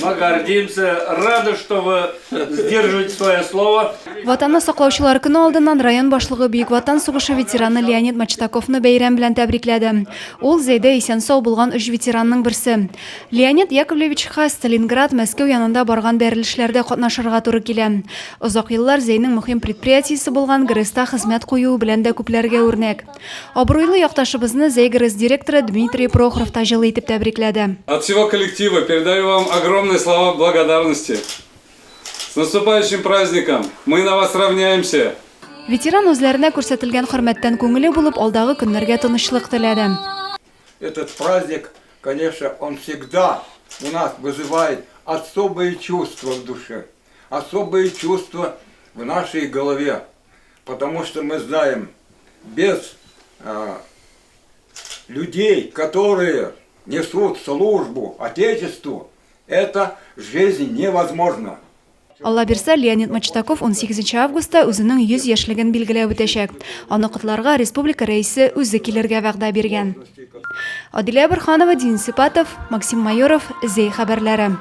Мы гордимся, рады, что вы сдерживаете свое слово. Ватанны саклаучылар көне алдыннан район башлыгы Бөек Ватан сугышы ветераны Леонид Мачтаковны бәйрәм белән тәбрикләде. Ул Зәйдә исән-сау булган өч ветеранның берсе. Леонид Яковлевичка Сталинград, Мәскәү янында барган бәрелешләрдә катнашырга туры килә. Озак еллар Зәйнең мөһим предприятиесе булган ГРЭСта хезмәт куюы белән дә күпләргә үрнәк. Абруйлы якташыбызны Зәй ГРЭС директоры Дмитрий Прохоров та җылы итеп тәбрикләде. От всего коллектива передаю вам огромные слова благодарности. С наступающим праздником! Мы на вас равняемся! Ветеран үзләренә күрсәтелгән хөрмәттән күңеле булып, алдагы көннәргә тынычлык теләде. Этот праздник, конечно, он всегда у нас вызывает особые чувства в душе, особые чувства в нашей голове, потому что мы знаем, без людей, которые несут службу Отечеству, эта жизнь невозможна. Алла бирсә, Леонид Мачтаков 18 августта үзенең 100 яшьлеген билгеләп үтәчәк. Аны котларга республика Рәисе үзе килергә вәгъдә биргән. Адилә Борһанова, Денис Ипатов, Максим Майоров, Зәй хәбәрләре.